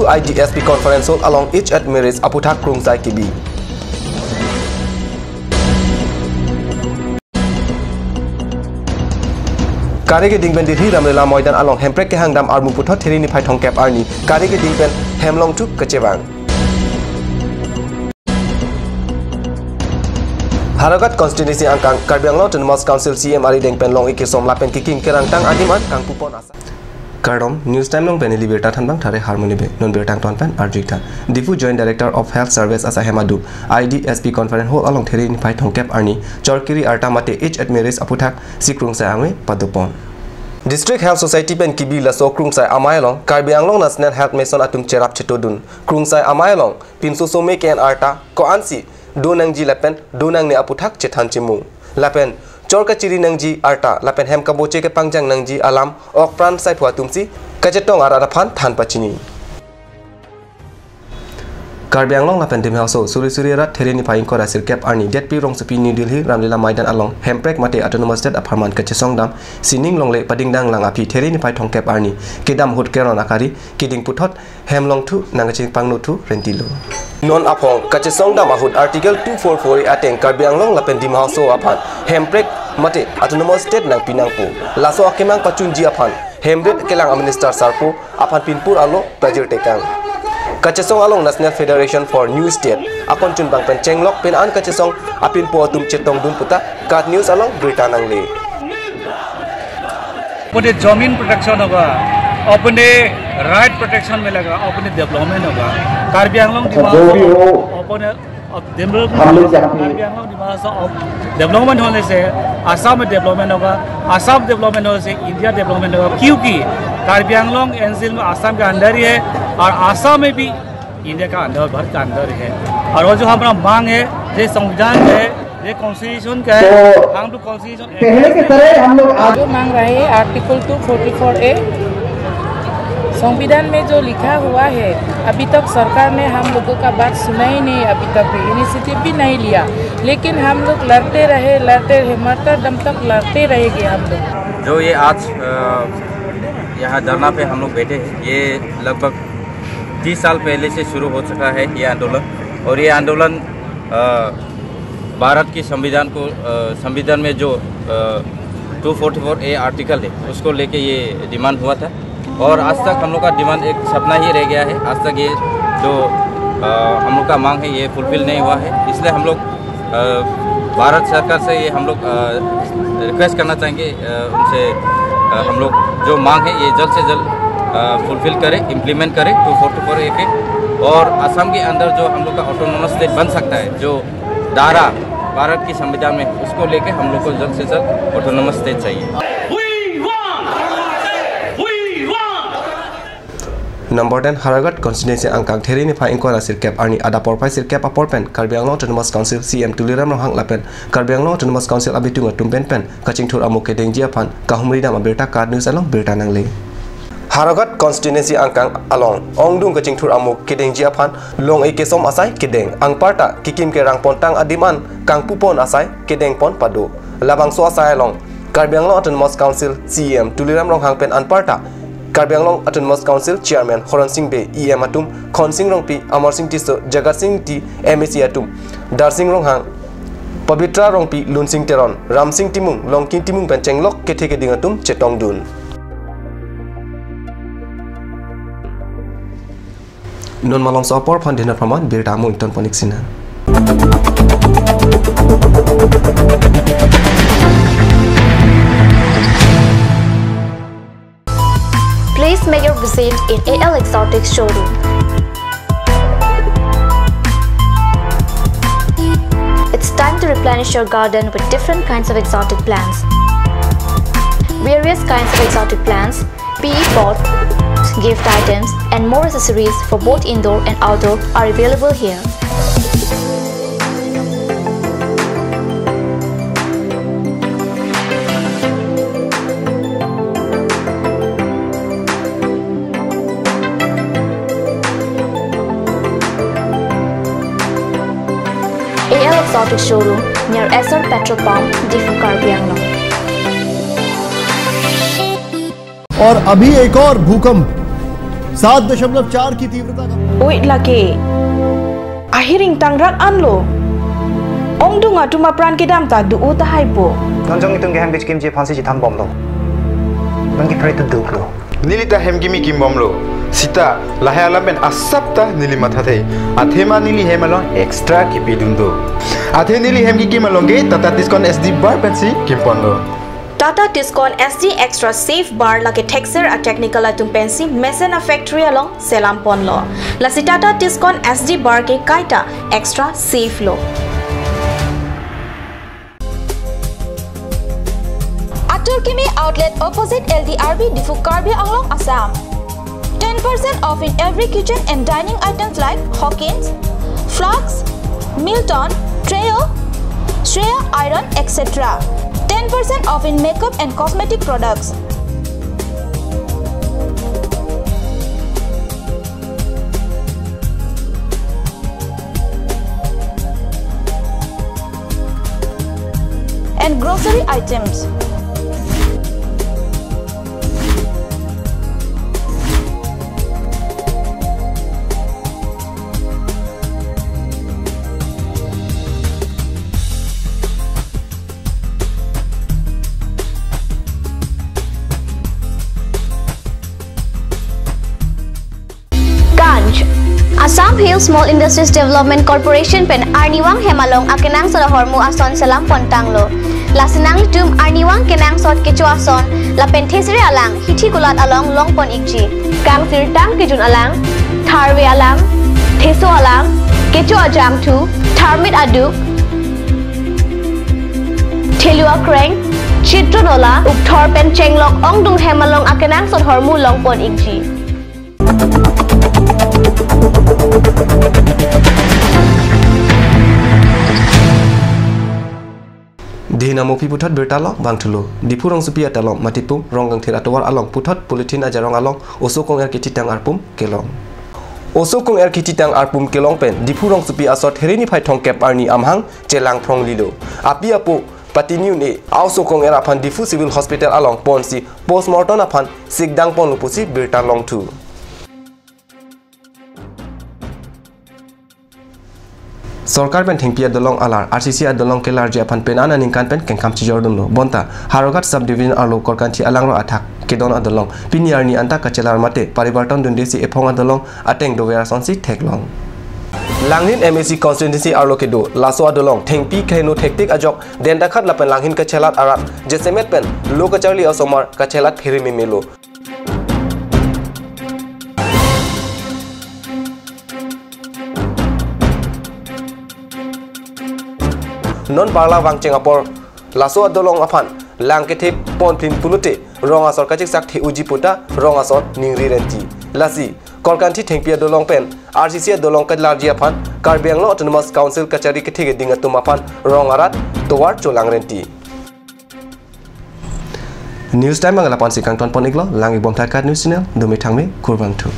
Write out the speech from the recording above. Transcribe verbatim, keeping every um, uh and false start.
I D S P Conference Hall along Age at Marriage aphuthak krungsai kebi. Kare keding pen Delhi Ramlila Moidan along hemprek kehangdam armu puthot There niphai thomkep arni kare keding pen hem longthu kachevang. Howraghat constituency angkang Karbi Anglong Autonomous Council C E M arideng pen long-ik kesom lapen kekim kerangtang adim an kangpupon asai. Kardom, News Time along pen neli birta thanbang Thare Harmoni Bey. Non birta angton pen arju-ik tha. Diphu Joint Director of Health Service asai hem aduk I D S P Conference Hall along There niphai thomkep arni chorkiri arta mate Age at Marriage aphuthak si krungsai angve padopon. District Health Society pen kebi laso krungsai amei along Karbi Anglong National Health Mission atum cherap chetodun. Krungsai amei along pinso some ke-en arta ko-ansi do nangji lapen do nangne aphuthak chethan chimung. Lapen chor kachiri nangji arta lapen hem kaboche kepangjang nangji alam okpran saiphu atumsi kachetong arat aphan than pachini. Karbi Anglong lapen Dima Hasao suri suri arat There niphai ingkoi ra sirkep arni Detpi rongsopi New Delhi Ramlila Moidan along hemprek mate Autonomous State apharman kachesongdam sining longle padingdang lang aphi There niphai thomkep arni kedam ahut keron akari keding puthot hem longthu nangkachingpangno thu rentilo. Non aphong kachesongdam ahut Article two four four A ateng Karbi Anglong lapen Dima Hasao aphan hemprek mate Autonomous State nangpi nangpo. Laso akemang pachunji aphan hemrit kelang a-minister sarpo aphan pinpur alo pajir tekang. Kachesong along National Federation for New State akon chunbang pen chenglok pen an kachesong apinpo atum chetongdun puta KAT News along birta nangle. अपने जमीन प्रोटेक्शन होगा, अपने right protection मिलेगा, अपने डेवलपमेंट होगा। कार्बी आंगलोंग अच्छा, दिमाग जो भी हो, अपने अब डेवलप हम लोग चाहते हैं। कार्बी आंगलोंग दिमाग से अब डेवलपमेंट होने से आसाम में डेवलपमेंट होगा, आसाम डेवलपमेंट होने से इंडिया डेवलपमेंट होगा, क्योंकि कार्बी आंगलोंग एनसीएल में आसाम के अंदर ही है और आसाम में भी इंडिया का अंदर, भारत का अंदर है। और वो जो हमारा मांग है, ये संविधान का है, ये कॉन्स्टिट्यूशन का है, तो हम लोग कॉन्स्टिट्यूशन पहले की तरह हम लोग आज जो मांग रहे हैं, आर्टिकल टू फोर्टी फोर ए, संविधान में जो लिखा हुआ है, अभी तक सरकार ने हम लोगों का बात सुना ही नहीं, अभी तक भी इनिशिएटिव भी नहीं लिया, लेकिन हम लोग लड़ते रहे, लड़ते रहे, मरता दम तक लड़ते रहेंगे हम लोग। जो ये आज, अ, यहाँ धरना पे हम लोग बैठे हैं, ये लगभग तीस साल पहले से शुरू हो चुका है ये आंदोलन। और ये आंदोलन, अ, भारत की संविधान को, अ, संविधान में जो, अ, टू फोर्टी फोर ए आर्टिकल है, उसको लेके ये डिमांड हुआ था। और आज तक हम लोग का डिमांड एक सपना ही रह गया है। आज तक ये जो, अ, हम लोग का मांग है, ये फुलफिल नहीं हुआ है। इसलिए हम लोग, अ, भारत सरकार से ये हम लोग, अ, रिक्वेस्ट करना चाहेंगे, अ, उनसे, अ, हम लोग जो मांग है, ये जल्द से जल्द, अ, फुलफिल करें, इम्प्लीमेंट करें टू फोर्टी फोर ए के। और असम के अंदर जो हम लोग का ऑटोनोमस स्टेट बन सकता है, जो धारा भारत की संविधान में, उसको लेके हम लोग को जल्द से जल्द ऑटोनोमस स्टेट चाहिए। We want! We want! Number ten, Howraghat constituency angkang There niphai ingkoi ra sirkep arni adap porphai sirkep apor pen Karbi Anglong Autonomous Council C E M Tuliram Ronghang lapen Karbi Anglong Autonomous Council abitung atum pen pen kachingthur amuk kedengji aphan kahumri dam abirta KAT News along birta nangle. Howraghat constituency angkang along ongdung kachingthur amuk kedengji aphan long-ik kesom asai kedeng, anparta kekim kerang pontang adim an kangpupon asai kedengpon pado. Labangso asai along Karbi Anglong Autonomous Council C E M Tuliram Ronghang pen anparta Karbi Anglong Autonomous Council Chairman Horensing Bey, E M atum Khonsing Rongpi, Amarsing Tisso, Jagat Sing Ingti, M A C atum Darsing Ronghang, Pabitra Rongpi, Lunsing Teron, Ramsing Timung, Longki Timung pen chenglok kethe keding atum chetongdun. Non malomso apor aphan dinner pharman birta mo ington ponik sinan. Please make your visit in A L Exotic Showroom. It's time to replenish your garden with different kinds of exotic plants. Various kinds of exotic plants, P E pots, gift items, and more accessories for both indoor and outdoor are available here. A L Exotic Showroom near Esso Petrol Pump, Diphu, Karbi Anglong. और अभी एक और भूकंप। सात दशमलव चार की तीव्रता का Oi lake. Ahiring tangrak anlo. Ongdung atum apran kedam ta do-o tahai po. Nonjong itum kehem kechikimji aphansi chethan bomlo. Non kephere tu duklo. Neli ta hem kimi kim bomlo. Sita lahai alam pen asap ta neli mathathe. Athema neli hem along extra kipidun do. Athe neli hem kikim along ke Tata Tiscon S D bar pensi kimponlo. Tata Tiscon S D Extra Safe Bar lake thekser a-technical atum pensi mesen a-factory along selam ponlo. Lasi Tata Tiscon S D bar ke kaita extra safe lo. Atur Kimi Outlet, opposite L D R B, Diphu, Karbi Anglong, Assam. Ten percent off in every kitchen and dining items like Hawkins, flasks, Milton, Trio, Shreya iron, et cetera. Ten percent off in makeup and cosmetic products. And grocery items. Ganj. Assam Hill Small Industries Development Corporation pen arnivang hem along akenangsot ahormu ason selam pontanglo. Lasi nanglitum arnivang kenangsot kecho ason lapen thesere alang hithi kulat along longpon ikji. Kangsirtang kejun alang, tharve alang, theso alang, kecho ajangthu, tharmit aduk, thelu akreng, chitron ola, ukthor pen chenglok ongdung hem along akenangsot ahormu longpon ikji. Dei namo pi puthot birta long vangthulo. Diphu rongsopi atalong Matipum Rongkangthir atovar along puthot polythene ajarong along oso kong-er kethitang arpum kelong. Oso kong-er kethitang arpum kelong pen Diphu rongsopi asor There niphai thomkep arni amahang chelang phrong lilo. Api apo patini un-e a-oso kong-er aphan Diphu Civil Hospital along ponsi postmortem aphan sikdang ponlo pusi birta longthu. Sorkar pen thengpi adolong alar, R C C adolong kelarji aphan penan aningkan pen kengkam chijordunlo. Bonta Howraghat Sub Division arlo Korkanthi alangro athak kedon adolong pini arni anta kachelar mate paribarton dundesi ephong adolong ateng dover asonsi theklong. Langhin M A C constituency arlo kedo laso adolong thengpi kaheno thektik ajok dendakhat lapen langhin kachelat arat jasemet pen lo kacharli asomar kachelat phere memelo. Non parla vangcheng apor laso adolong aphan lang kethe ponphin pulote rong asor kachiksak the-oji puta rong asor ningri renti. Lasi Korkanthi thengpi adolong pen R C C adolong kalarji aphan Karbi Anglong Autonomous Council kachari kethe keding atum aphan rong arat tovar cholang renti. News time abang lapu-ansi kangton pon iklo, lang-ik bom tha KAT News Channel, dumi thangme, kurvangthu.